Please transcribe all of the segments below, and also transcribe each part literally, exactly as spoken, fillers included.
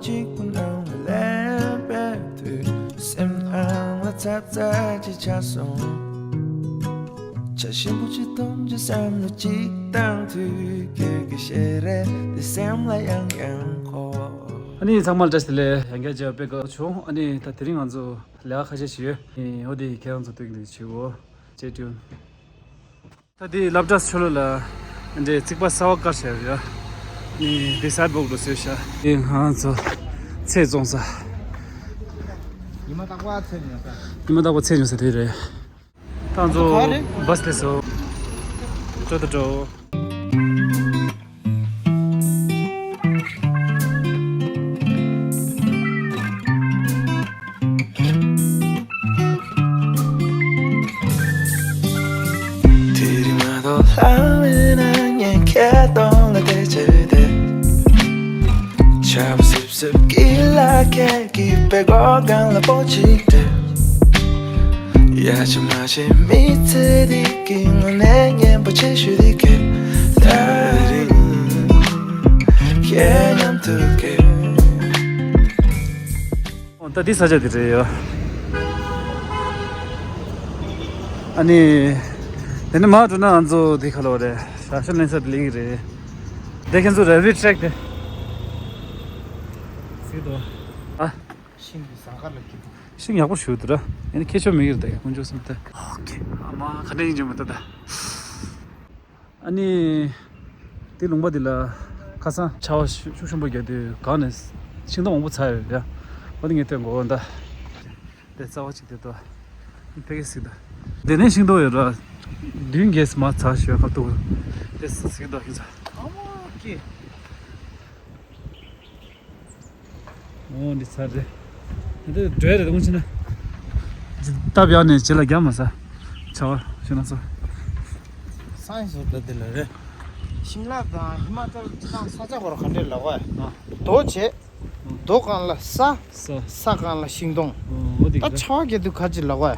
གཅིག་པུ་ནང་ལ་ལན་པའི་དུས། སེམས་ནང་ལ་ཚབ་ཚ་ཅིག་ཆགས་སོང་། བྱ་ཞིམ་པོ་ཅིག་འཐུང་ཅིག་བསམ་བློ་ཅིག་བཏང་དུས། ཁྱོད་ཀྱི་ཞལ་རས་དེ་སེམས་ལ་ཡང་ཡང་འཁོར། ཨ་ནི་ཚང་མ་ལ་བཀྲ་ཤིས་བདེ་ལེགས། ཡང་བསྐྱར་མཇལ་བ་དཔེ་དགའ་བྱུང་། ཨ་ནི་ད་དེ་རིང་ང་ཚོ་ལས་ཀ་ཁ་ཤས་ཤིག་ཡོད། ཨ་ནི་འོ་དེ་ཁྱེད་རང་ཚོ་སྟོན་གྱི་འདུག་བྱེད་འོ། Stay tuned། ད་དེ་སློབ་གྲྭ་ཕྱི་ལོགས་ལ་འདྲེ་རྩིག་པ་གསར་པ་བཀར་བཞག་ཡོད། ནི་འདི་སའིཌ་ཝོག་འགྲོ་སྲོལ་ཤག་དེ་ང་ཚོ་ཚལ་བཙོང་ས། ཉི་མ་རྟག་པར་ཚལ་ཉོ་ས། ཉི་མ་རྟག་པར་ཚལ་ཉོ་ས་དེ་རེད། ད་ང་ཚོ་ག་རེད། བཱས་སླེབས་སོང་། འགྲོ་ད་འགྲོ། དེ་རིང་མ་གཏོགས་ལྷ་མེད་ན་ངས་ཁྱེད་གདོང་ལ་བལྟས་བྱས་བསྡད། ཆར་པ་སིབ་སིབ་ཀྱི་ལ་ཁད་ཀྱི་པད་གོག་སྒང་ལ་སྤོ་ཅིག་སྟེར། ཡ་ཆ་མ་བྱེད་མི་ཚེ་འདི་གི་དངོས་གནས་སྙན་པོ་ཆེ་ཤོས་འདི་གས། ད་རིང་ཁྱེད་མཉམ་དུ་གས། ད་འདི་ས་ཆ་འདི་རེད་ཡ། ཨ་ནི། དེ་ནས་མར་འགྲོ་ན་ང་ཚོ་འདི་ཁ་ལོ་རེད། ར་ཤན་ལེན་ས་འདི་ལིང་རེད། དེ་ཁྱེད་ཚོ་རེ་རི་ཊེག་དེ། ཟེར་དོ། ཨ། ཤིང་གི་ཟངས་དཀར་ལ་ཁྱེར། ཤིང་ཡག་པོ་ཞིག་འདུག་ར། ཡིན་ན་ཁྱད་ཆོས་མེད་ཀྱི་རེད་ད་ཡ། དཀོན་མཆོག་གསུམ་ལྟ། ཨོ་ཁེ། ཨ་མ་ག་འདྲ་ཡིན་ཅི་མ་ལྟ་ད། ཨ་ནི། དེ་ལུང་པ་འདི་ལ་ཁ་སང་ཆར་པ་ཤུགས་ཤུགས་ཆེན་པོ་བརྒྱབ་དུས་གངས་ནས་ཤིང་སྡོང་མང་པོ་ཚ་ཡོད་རེད་ཡ། ཨ་ནི་ངས་ཐོན་གོ་ད། དེ་རྩ་བ་གཅིག་དེ་ལྟ། ཕ་གི་གཟིགས་དང་། དེ་ནས་ཤིང་སྡོང་ཡོད་ར། མདུན་གྱི་མར་ཚ་ཞོལ་ཁ་ཐུག་དེ་གཟིགས་དང་ཁྱེད་ཚོ། ཨ་མ་ཀི། འོ་འདི་ཚ་རེད། འདི་འགྲོ་ཡ་རེད་དགོངས་ཕྱིན་ན། སྟབས་ཡག་ནས་རྗེས་ལ་རྒྱ་མ་ཟ། བྱ་བ་ཤེས་ན་ཚོ། སའེན་སི་འོབ་ད་འདི་ལ་རེད། ཤིམ་ལ་དང་ཧི་མ་ཅལ་ཅི་དང་ས་ཆ་བོར་ག་འདྲས་ལ་བ། ཨ། རྡོ་བྱེད། རྡོ་གང་ལ་ས། ས། ས་གང་ལ་ཤིང་སྡོང་། ཨོ་འོ་དེ་ད་གི་ཆར་པ་བརྒྱབ་དུས་ག་ཅི་ལབ་པ།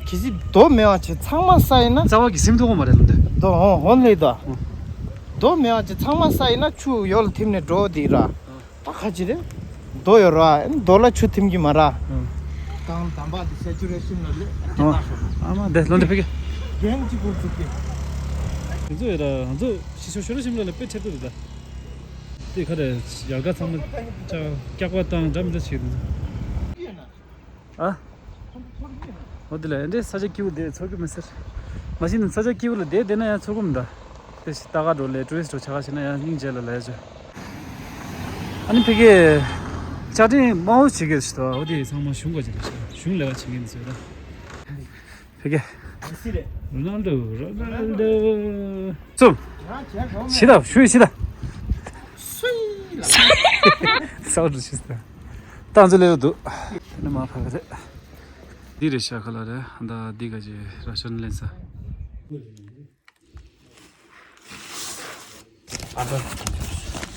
གལ་སྲིད་རྡོ་མེད་པ་བྱས་ཚང་མ་ས་ཡིན་ན། རྩ་བ་གི་སེམས་ཐོག་མ་རེད་ལ་འདི། རྡོ་ཧོ་ཧོན་ལེ་ད། ཨོ། རྡོ་མེད་པ་བྱས་ཚང་མ་ས་ཡིན་ན་ཆུ་ཡོལ་ཐིམ་ནས་འགྲོ་བ་དེ་ར། ཨོ། ད་ག་ཅི་རེད། རྡོ་ཡོད་ར། རྡོ་ལ་ཆུ་ཐིམ་གི་མ་ར། ཨོ། དང་དམ་པ་དེ་སེ་ཅུ་རེ་ཤིན་ལ་ལེ། ཨོ། ཨ་མ་དེ་ལོ་འདི་ཕ་གི། རྒན་གཅིག་པུར་ཚུགས་ཀྱི། དེ་ཚོ་ཡོད་ར་ང་ཚོ་ཤི་ཤོ་ཤོ་ར་ཤིམ་ལ་ལ་དཔེ་ཆེ་ཏོ་རེད་ད། དེ་ཁ་རེ་ཡལ་ག་ཚང་མ་ཅག་སྐྱག་པ་བཏང་འདྲ་མི་འདྲ་བྱེད་འདུག་ཨ། འོ་དེ་ལ་ཨེ་འདྲའི་ས་ཆ་སྐྱིད་པོ་དེ་ཚོར་གི་མི་ཟེར། མ་གཞི་ནས་ས་ཆ་སྐྱིད་པོ་ལ་བསྡད་བསྡད་ན་ཡང་ཚོར་གི་མི་འདུག་དེ་ཞིག་ལྟ་ག་འགྲོ་ལས་ཊུ་རི་སི་ཊི་འགྲོ་ཆ་ག་ཞིག་ན་ཡང་སྙིང་རྗེ་ལ་ལས་བྱོས། ཨ་ནི་ཕ་གིའི་བཅའ་ཁྲིམས་དམའ་བོ་བྱེད་ཀྱི་ཞིག་འདུག་འོ་དེ་ཚང་མ་གཞུང་ག་ཅིག་རེད་ཤག་གཞུང་ལས་ཀ་བྱེད་མཁན་ཚོས་ད། ཕ་གི། མེ་སི་རེད། རོ་ནལ་ཌོ། རོ་ནལ་ཌོ། ཙུམ། ཞི་ད་ཞུ་ཞི་ད། སའོ་ཌི་ཞི་ད། ཏང་ཙུ་ལེ་རུ་འདུག་དེ་ནི་མ་ཕ་གི་རེད། འདི་རེད་ཤག་ཁ་ལ་རེད། ད་འདི་ག་ཅི་ར་ཤན་ལེན་ས། ཨ་ད།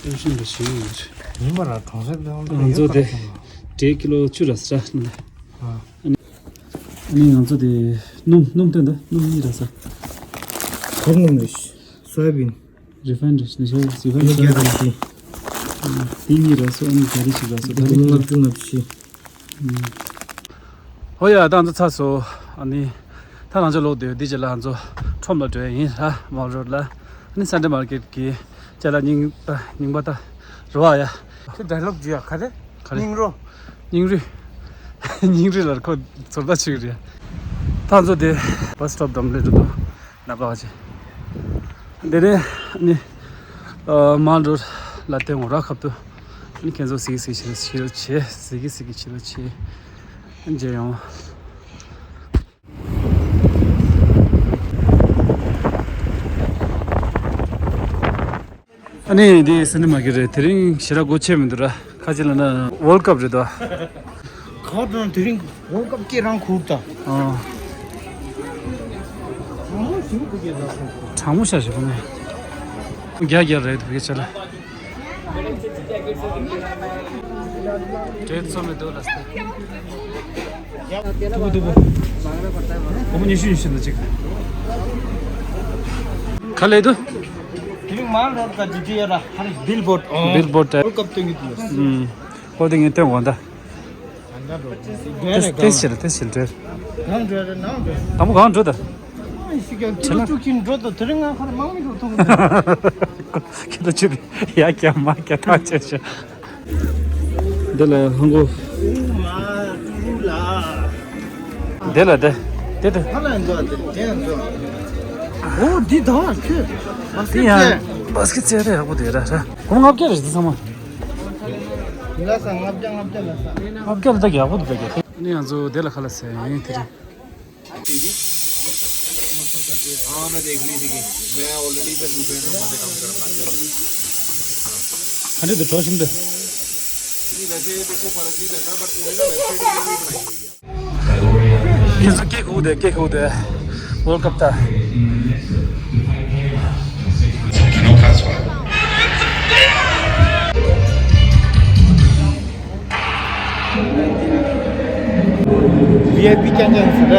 ཨེ་ཤིན་དུ་ཞིག་ཡོད། ཉི་མ་ར་གྲོང་གསེབ་ལ་ང་ཡོད་ཚོ་དེ་པ་དང་། འབྲས་ཀི་ལོ་བཅུ་ར་ས་ནི། ཨ། ཨ་ནི་ང་ཚོ་དེ་སྣུམ་སྣུམ་སྟོན་ད་སྣུམ་གཉིས་ར་ས། ཁོག་སྣུམ་རེད། སོ་ཡ་བིན། རི་ཕའིན་རེད་ནི་ཤོ་རི་ཕའིན་ཡོད་རྒྱ་ར་ཤི། དེ་གཉིས་ར་སོ་ཨ་ནི་ག་རེ་ཞིག་ར་སོ་ད་རི་ལྔ་བཅུ་ལྔ་བཅུ། ཧོ་ཡ་ད་ང་ཚོ་ཚར་སོང་། ཨ་ནི་ད་ང་ཚོ་ལོག་སྡོད་འདི་རྗེས་ལ་ང་ཚོ་ཁྲོམ་ལ་འགྲོ་ཡ་ཡིན་ཧ་མོལ་རོ་ཌི་ལ། ཨ་ནི་སན་ཌེ་མར་ཀེ་ཊི་གི་རྗེས་ལ་རྙིང་པ་རྙིང་པ་ད་རོ་ཨ་ཡ། ཁྱོད་ཌའི་ལོག་བརྗོད་ཡ་ག་རེ། ག་རེ། རྙིང་རོ། རྙིང་རུས། རྙིང་རུས་ལ་ཁོ་ཚོར་ད་ཆུག་རེད། ད་ང་ཚོ་དེ་བཱས་སི་ཊོབ་དམ་ལེ་འགྲོ་འདུག་ན་པ་ཅི། འདི་ནས་ནི། ཨ། མང་འགྲོ་ལ་བརྟེན་འོ་ར་ཁབ་ཏུ། ནི་ཁྱེད་ཚོ་གཟིགས་གཟིགས་བྱེད་རོགས་བྱེད། གཟིགས་གི་གཟིགས་གི་བྱེད་རོགས་བྱེད། མཇལ་ཡོང་། ཨ་ནི་འདི་སི་ནི་མ་གི་རེད། དེ་རིང་ཞེ་དྲག་སྒོ་ཕྱེ་མི་འདུག་ར། ཁ་ཅིག་ལ་ན་ཝོལ་ཌི་ཀབ་རེད་དོ། ཁ་དང་དེ་རིང་ཝོལ་ཌི་ཀབ་སྐད་རང་ཁུར་ད། ཨ། གྲང་མོ་ཞིག་གུ་གེ་ད་སོང་། གྲང་མོ་ཤ་ཞིག་གུ་ནས། རྒྱ་རྒྱ་རེད་དུ་གེ་ཆ་ལ། དྲེད་ཚོ་མི་འདུག་ལ་སྟེ། ཐུབ་ཐུབ། སྒོར་མོ་ཉི་ཤུ་ཉི་ཤུ་ལ་གཅིག་ག་ལེ་དུ། དེ་རིང་མང་རོགས་ཀ་ཇི་ཏི་ཡ་ར་ཧར་བིལ་བོརྡ། བིལ་བོརྡ་དེ། ཝོལ་ཌི་ཀབ་སྟོན་གྱི་འདུག་ཨུམ། ཁོ་དེ་ངས་སྟོན་འོང་ད། ཏེས་ཏེས་ཤིལ་ཏེས་ཤིལ་འགྲོ། གང་འགྲོ་རེད་ནང་འགྲོ། དང་པོ་གང་འགྲོ་ད། ཤི་ཀྱང་ཁྱི་ལོ་བཅུ་གཅིག་འགྲོ་ད་དེ་རིང་ང་ཁར་དམག་མི་འགྲོ་ཐུབ་ཀྱི་འདུག་ཁྱི་ལོ་བཅུ་ཡ་ཀྱ་མ་ཀྱ་ཐག་ཆད་ཤག་འདི་ལ་ཧང་གོ། འདི་ལ་འདི། འདི་འདི། ཧ་ལ་འགྲོ་དེ་དེ་འགྲོ། འོ་འདི་ད་ཁྱོད། འདི་ཡང་བཱ་སི་ཀེ་ཊི་རྩེ་རེ་ཡག་པོ་དེ་ར་ར། གོང་ལྔ་བརྒྱ་རེད་འདི་ཚང་མ། ལ་ས་ལྔ་བརྒྱ་ལྔ་བརྒྱ་ལ་ས། ལྔ་བརྒྱ་ལ་ད་ཡག་པོ་འདུག་ད་ག་ཨ་ནི་ང་ཚོ་དེ་ལ་ཁ་ལག་ཟས་ཡིན་དེ་རིང་། हाँ, मैं देख ली थी। मैं already फिर दूसरे नंबर पे काम करने लग गया। ཁ་འདྲེ་དུ་གྲོགས་ཤིན་ཏུ། नहीं, वैसे देखो फर्क नहीं पड़ता, but उन्हें ना वेबसाइट भी बनाई हुई है। ཁྱེད་ཚོ་སྐད་ཤུགས་དེ་སྐད་ཤུགས་དེ། World Cup ད། V I P क्या क्या है सर?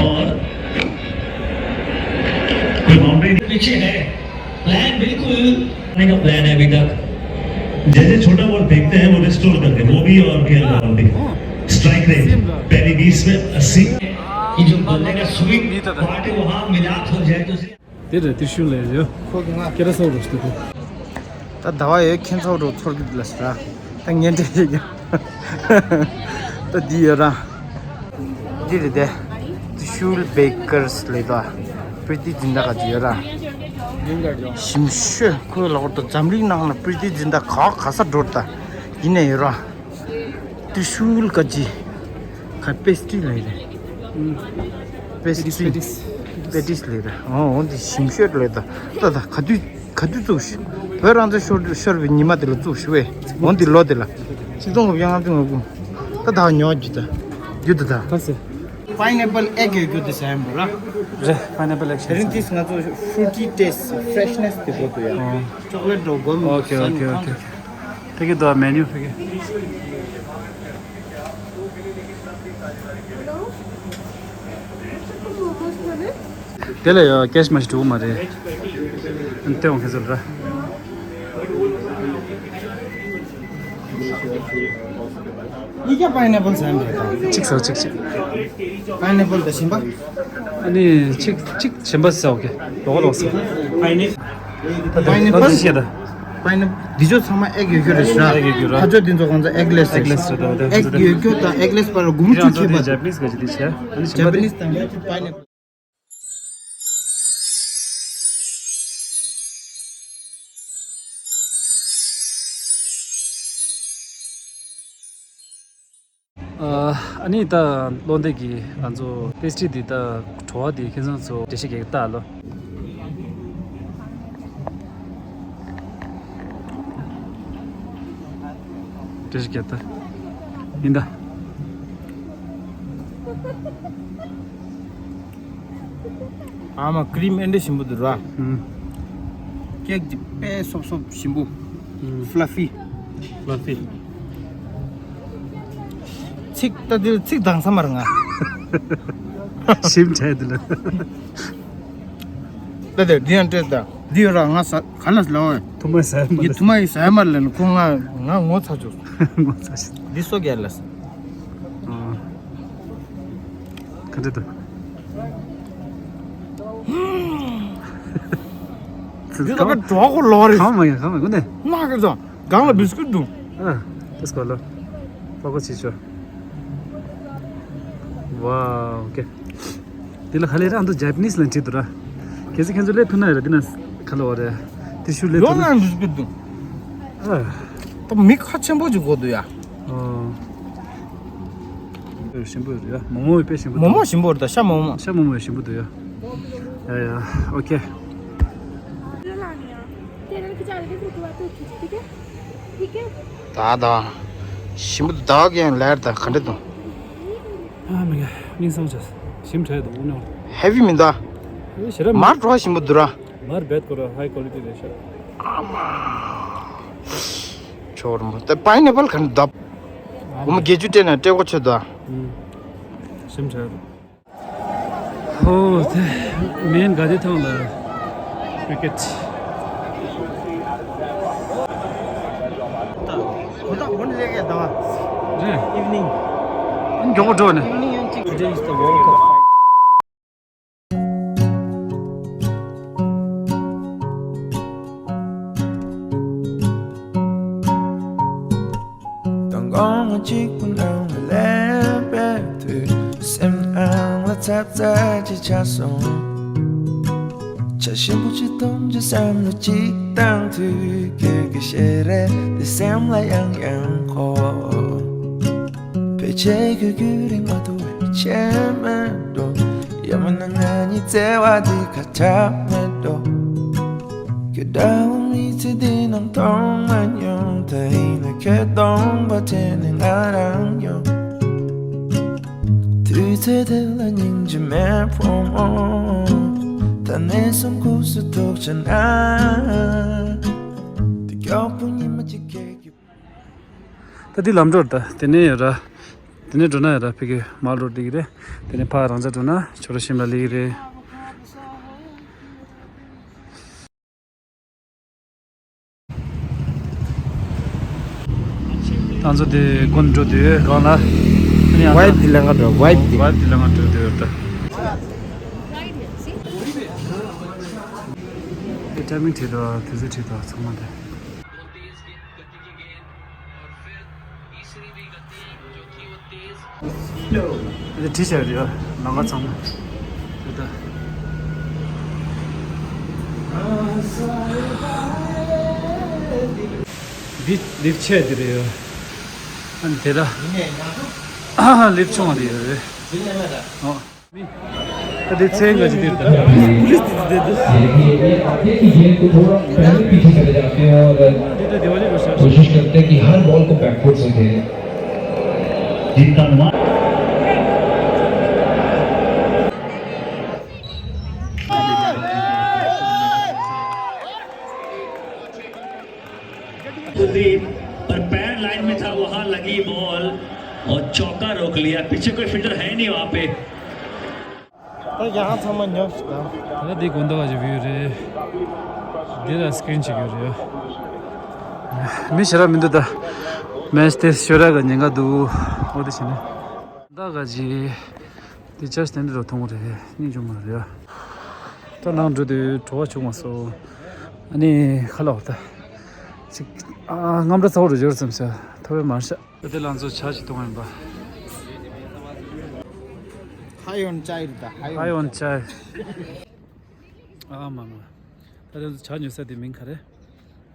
और कोई बाउंड्री नहीं पीछे है। प्लान बिल्कुल नहीं का प्लान है अभी तक। जैसे छोटा बॉल फेंकते हैं वो रिस्टोर करते हैं, वो भी और भी अलग बाउंड्री। स्ट्राइक रेट पहली बीस में अस्सी। ये जो बल्ले का स्विंग पार्ट है, वहाँ मिलाप हो जाए तो उसे དེ་རེད། དེ་ཤུལ་ལས་ཡོད། ཁོ་གི་ང་ཁྱེད་ར་སོགས་རོ་སྟེ་དེ། ད་ཟླ་བ་ཡོད་ཁྱེད་ཚོ་རོ་ཚོར་གི་ལ་ཤི་ར། ད་ངན་འདྲེ་ཡོད་ཀྱང་། ད་འདི་ཡོད་ར། འདི་རེད་དེ། དེ་ཤུལ་བེ་ཀར་སི་ལས་ད། པྲི་ཏི་ཛིན་ད་ག་ཅི་ཡོད་ར། ཞིམ་ཤོས་ཁོའི་ལག་པར་ད་འཛམ་གླིང་ནང་ལ་པྲི་ཏི་ཛིན་ད་ག་ག་ས་འགྲོ་ད། ཡིན་ནས་ཡོད་ར། ཏི་ཤུལ་ཀ་ཅི། ཁ་པེ་སི་ཏི་ལས་རེད། པེ་སི་ཏི། པེ་ཏི་སི་ལས་རེད། འོ་འོ་འདི་ཞིམ་ཤོས་ལས་ད། ད་ད་ག་དུས་ག་དུས་བཙུགས་ཤི། བོད་རང་བཙན་ཤོར་ཤོར་བའི་ཉི་མ་དེ་ལ་བཙུགས་ཤི་བས། འོ་འདི་ལོ་དེ་ལ། ཆིག་སྟོང་དགུ་བརྒྱ་ལྔ་བཅུ་ང་དགུ། ད་ད་ཉོ་རྒྱུ་ད། རྒྱུ་ད་ད། ད་སེ། Pineapple egg ཡོད་རྒྱུ་དེ་ཟ་ཡ་མོ་ར། རེད། Pineapple egg་དེ་རིང་དེ་ང་ཚོ་fruity taste freshness་དེ་དགོས་འདུག་ཡ། ཨོ། Chocolate་འགྲོ་དགོས་མི་འདུག་ཨོ་ཁེ་ཨོ་ཁེ་ཨོ་ཁེ། ཕ་གི་དོ་མེ་ནིའུ་ཕ་གི། དེ་ལ་ཡ་ཀེཤ་མ་ཞིག་འགྲོ་གི་མ་རེད། ཨ་ནི་སྟེས་འོང་ཁེ་ཚོ་ལ་ར། ཡི་གེ་pineapple་ཟ་ཡ་མེད་དང་། གཅིག་ཟ་གཅིག་གཅིག pineapple་དང་ཞིམ་པ། ཨ་ནི་གཅིག་གཅིག་ཞིམ་པ་ཟ་ཨོ་ཁེ། ལོག་ག་ལོག་ཟ། Pineapple། Pineapple། འདི་ཚོ་ཚང་མ་egg་ཡོད་རྒྱུ་རེད་ཤག Egg་ཡོད་རྒྱུ་ར། ཁ་ཅོ་འདི་ཚོ་ཁོང་ཚོ་eggless་རེད། Eggless་རེད་དོ། Egg་ཡོད་རྒྱུ་དང་eggless་བར་དགུ་བཅུ་ཁྱད་པར། Japanese་ག་ཅི་འདི་བྱས། ཨ་ནི་ཞིམ་པ་འདི། Japanese་དང་pineapple། ཨ་ནི་ད་བློ་འདས་ཀྱི་ང་ཚོ་པེ་སི་ཊི་རི་འདི་ད་བྲོ་བ་འདི་ཁྱེད་ཚོ་ཚོ་འགྲེལ་བཤད་རྒྱག་གི་ལྟ་ལོ། འགྲེལ་བཤད་རྒྱག་ད་ཡིན་ད། ཨ་མ་ཀི་རིམ་ཨེ་འདྲ་ཞིམ་པོ་འདུག་ར། ཨུམ། ཀེག་ཅིག་དཔེ་སོབ་སོབ་ཞིམ་པོ། ཨུམ། Fluffy། Fluffy། ཚིག་ད་འདིར་ཚིག་དང་ས་མར་ང་། ཞིམ་ཆེ་འདི་ལ། ད་དེ་འདི་ཡང་སྤྲད་ད། འདི་ཡོད་ར་ང་ས་ག་ལ་ལོ། ཐུ་མ་ཟ་མ་འདི་ལ། ཐུ་མ་ཡི་ཟ་མར་ལེན་ཁོ་ང་ང་ངོ་ཚ་བཅུག་ངོ་ཚ་ཞིག་འདི་སོ་རྒྱལ་ལ། ཨ། ག་འདྲ་འདུག་འདི་ད་པ་གྲོགས་ལོ་རེད། གང་མ་ཡིན་གང་མ་ཡིན་ནས། ན་ག་ཚོ་གང་ལ་བིས་ཀུད་འདུག་ཨ། ཏེས་གོ་ལོ། པ་གོ་ཆི་ཆོ། ཝའོ། ཨོ་ཀེ། འདི་ལ་ཁ་ལས་རང་དུ་Japanese་ལ་བྲིས་འདུག་ར། གལ་སྲིད་ཁྱེད་ཚོ་སླེབས་ཐུབ་ན་ཡོད་ར་འདི་ན་ཁ་ལོ་བ་རེད། དེ་ཤུ་ལེབ་ཡོད་ཐུབ་ན། ན་བིས་ཀུད་འདུག་ཨ། ད་མི་ཁ་ཆེན་པོ་ཅིག་དགོས་འདུག་ཡ། ཨོ། དཔེ་ཞིམ་པོ་ཡོད་ཡ། མོག་མོག་དཔེ་ཞིམ་པོ་འདུག་མོག་མོག་ཞིམ་པོ་རེད་ད། ཤ་མོག་མོག་ཤ་མོག་མོག་ཞིམ་པོ་འདུག་ཡ། ཡ་ཡ། ཨོ་ཀེ། ད་ད། ཞིམ་པོ་འདུག་ད་ག་ཡང་ལེར་ད་ག་འདྲ་འདུག་ཨ་མི་ག་མིང་སང་ཆ་ཞིམ་དྲགས་འདུག་ནོ། ཧེ་བི་མིན་ད། ཞེ་ར་མར་བྲོ་ཞིམ་པོ་འདུག་ར། མར་བེད་ཀོ་ར་ཧའི་ཀོ་ལི་ཊི་རེད་ཤག་ཨ་མ། ཆོར་མོ་ད་པའི་ནེ་པལ་ག་འདྲ་འདུག་སྒོར་མོ་བརྒྱད་ཅུ་སྤྲད་ན་སྤྲད་གོ་ཆོད་ད། ཨུམ། ཞིམ་དྲགས་འདུག་ཧོ། དེ་མེན་ག་དེ་ཐང་ལ་ཀི་རི་ཀེ་ཊི། Evening. མགྱོགས་པོ་འགྲོ་ནས། Evening and today is the World Cup final. དང་དགོང་མོ་གཅིག་པུ་ནང་ལ་ལེན་པའི་དུས། སེམས་ནང་ལ་ཚབ་ཚ་ཅིག་ཆགས་སོང་། བྱ་ཞིམ་པོ་ཅིག་འཐུང་རྒྱུ་བསམ་བློ་ཅིག་བཏང་དུས། ཁྱོད་ཀྱི་ཞལ་རས་དེ་སེམས་ལ་ཡང་ཡང་འཁོར། ཕལ་ཆེར་ཁྱོད་རྒྱུན་རིང་མ་ཐུབ་པའི་ཆད་མེད་འགྲོ། ཡང་མིན་ན་ང་གཉིས་བརྩེ་བ་འདི་ཁ་གྲག་མེད་འགྲོ། ཁྱོད་འདྲ་བོ་མི་ཚེ་འདི་ནང་མཐོང་མ་མྱོང་། ད་ཡིན་ན་ཁྱོད་སྟོང་པ་དྲན་ནས་ང་རང་ཡོང་། དུས་ཚོད་དེ་ལ་སྙིང་རྗེ་མེད་བུ་མོ། ད་ནས་བཟུང་ཁུག་སུ་ཐུག་བྱ་ན། དེ་མགྱོགས་པོ་ཉི་མ་གཅིག་ཁྱེད་ཀྱི། ད་འདི་ལམ་འགྲོར་ད་དེ་ནས་ཡོད་ར། དེ་ནས་འགྲོ་ན་ཡོད་ར་ཕ་གི་མར་རོ་ཌི་གི་རེད། དེ་ནས་ཕ་རང་ཅག་འགྲོ་ན་ཆོ་ར་ཤིམ་ལ་ལི་གི་རེད། ང་ཚོ་དེ་དགོན་འགྲོ་དུས་གང་ལ། ཨ་ནི་ཡང་ན་ཝའིབ་དེ་ལ་ང་འགྲོ་ཝའིབ་དེ། ཝའིབ་དེ་ལ་ང་འགྲོ་དུས་ད། དེ་ཊའི་མིང་བྲིས་འདུག་དུས་ཚོད་བྲིས་འདུག་ཚང་མ་དེ། འདི་བྲིས་བཞག་རེད་ལམ་ཁ་ཚང་མ། འདི་ལིབ་ཆེ་འདི་རེད་ཡོད། ཨ་ནི་དེ་ལ་ལིབ་ཆུང་བ་འདི་ཡོད་རེད། ཨོ། ད་དེ་ཚན་ག་ཅི་དེ་ད། पुलिस दीदी दे दो। ये आते हैं कि गेंद को थोड़ा पहले पीछे चले जाते हैं और कोशिश करते हैं कि हर बॉल को बैकफुट से खेलें। जितना अनुमान कुलदीप पर पैर लाइन में था, वहां लगी बॉल और चौका रोक लिया। पीछे कोई फील्डर है नहीं वहां पे। ད་ཡང་ཚང་མ་ཉོབ་ཤིག་དང་། ད་ལྟ་འདི་དགོན་བདག་ག་ཅིག་བུད་ཡོད་རེད། འདི་ལ་སི་ཀི་རིན་ཅིག་ཡོད་རེད། མི་ཞེ་དྲག་མི་འདུག་ད་མེ་ཆི་དེ་ཤོར་ཡག་གི་ཉེན་ཁ་འདུག་འོ་དེ་བྱས་ནས་དགོན་བདག་ག་ཅིག་དེ་ཅར་ཅི་དེ་འདྲ་རུ་མཐོང་གི་རེད། སྙིང་རྗེ་མོ་རེད། ད་ནང་འགྲོ་དུས་བྲོ་བ་བྱུང་མ་སོང་། ཨ་ནི་ཁ་ལག་ད་ཅིག་ཨ་རྔམ་སྐྲག་ཚ་པོ་རུ་འགྱུར་ཙམ་ཟེར་ཐོབ་པའི་མར་ཤག་ད་དེ་ལང་ཚོ་ཇ་ཅིག་འཐུང་བ་ཡིན་པ། ཧ་ཡོན་ཅའི་རེད་ད། ཧ་ཡོན་ཅའི། ཨ་མ་མ། ད་དེ་ཚོ་ཇ་ཉོ་ས་དེ་མིང་ག་རེ།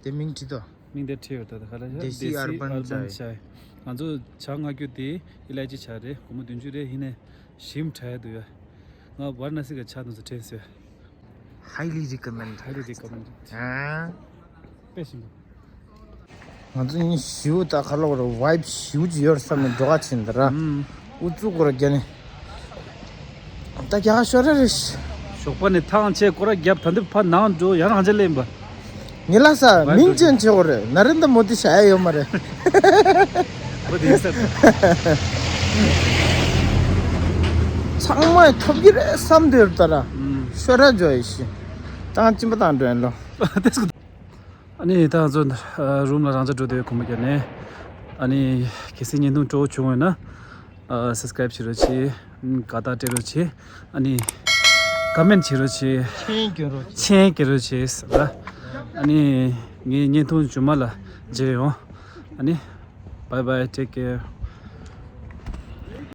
དེ་མིང་བྲིས་ཏོ། མིང་དེ་བྲིས་ཡོད་ད། ད་ག་རེ་ཟེར། Desi Urban Chai། Desi Urban Chai། ང་ཚོ་ཇ་མངགས་རྒྱུ་དེ་ཨི་ལའི་ཅི་ཇ་རེད། སྒོར་མོ་བདུན་ཅུ་རེད། ཡིན་ནའི་ཞིམ་དྲགས་འདུག་ཡ། ང་ཝཱ་ར་ཎ་སི་གི་ཇ་དེ་ཚོ་དྲན་སོང་། Highly recommend. Highly recommend. ཨ། དཔེ་ཞིམ་པོ། ང་ཚོ་གཉིས་ཞིའུ་ད་ཁ་ལོག་ར་ཝའིབ་ཞིའུ་ཅིག་ཡོད་བསམ་ནས་འགྲོ་ག་ཕྱིན་ད་ར། ཨུ་ཚུགས་སྐོར་རྒྱ་ནི། ད་རྒྱ་ག་ཤོར་ར་རེད། ཞོགས་པ་ནས་ཐང་ཆད་སྐོར་ར་རྒྱབ་ད་འདི་ཕ་ནང་འགྲོ་ཡང་རང་ཆ་ལེན་པ། ངེད་ལ་ས་མིང་ཅན་ཆེ་བོ་རེད། ན་རེན་དྲ་མོ་དི་བྱ་ཡ་ཡོད་མ་རེད། འོ་དེ་ཡིན་ས། ཚང་མས་ཐོབ་ཀྱི་རེད་བསམ་དུས་ད་ར། ཤོར་ར་འཇོ་ཡི་ཤི། ཏང་ཅིམ་པ་དང་འགྲོ་ཡིན་ལོ། ཨ་ནི་ད་ང་ཚོ་རུམ་ལ་རང་ཅག་འགྲོ་དུས་གོམ་པ་བརྒྱབ་ནས། ཨ་ནི་གལ་སྲིད་བརྙན་ཐུང་སྤྲོ་བོ་བྱུང་བས་ན། ཨ་སབ་སི་ཀ་རེབ་བྱེད་རོགས་བྱེད། དགའ་རྟགས་སྤྲད་རོགས་བྱེད། ཨ་ནི་ཀོ་མེན་ཊི་བྱེད་རོགས་བྱེད། མཆན་སྐྱོན་རོགས་བྱེད། མཆན་སྐྱོན་རོགས་བྱེད་ཟེར་ལ། ཨ་ནི་ངའི་བརྙན་ཐུང་རྗེས་མ་ལ་མཇལ་ཡོང་། ཨ་ནི་bye bye, take care.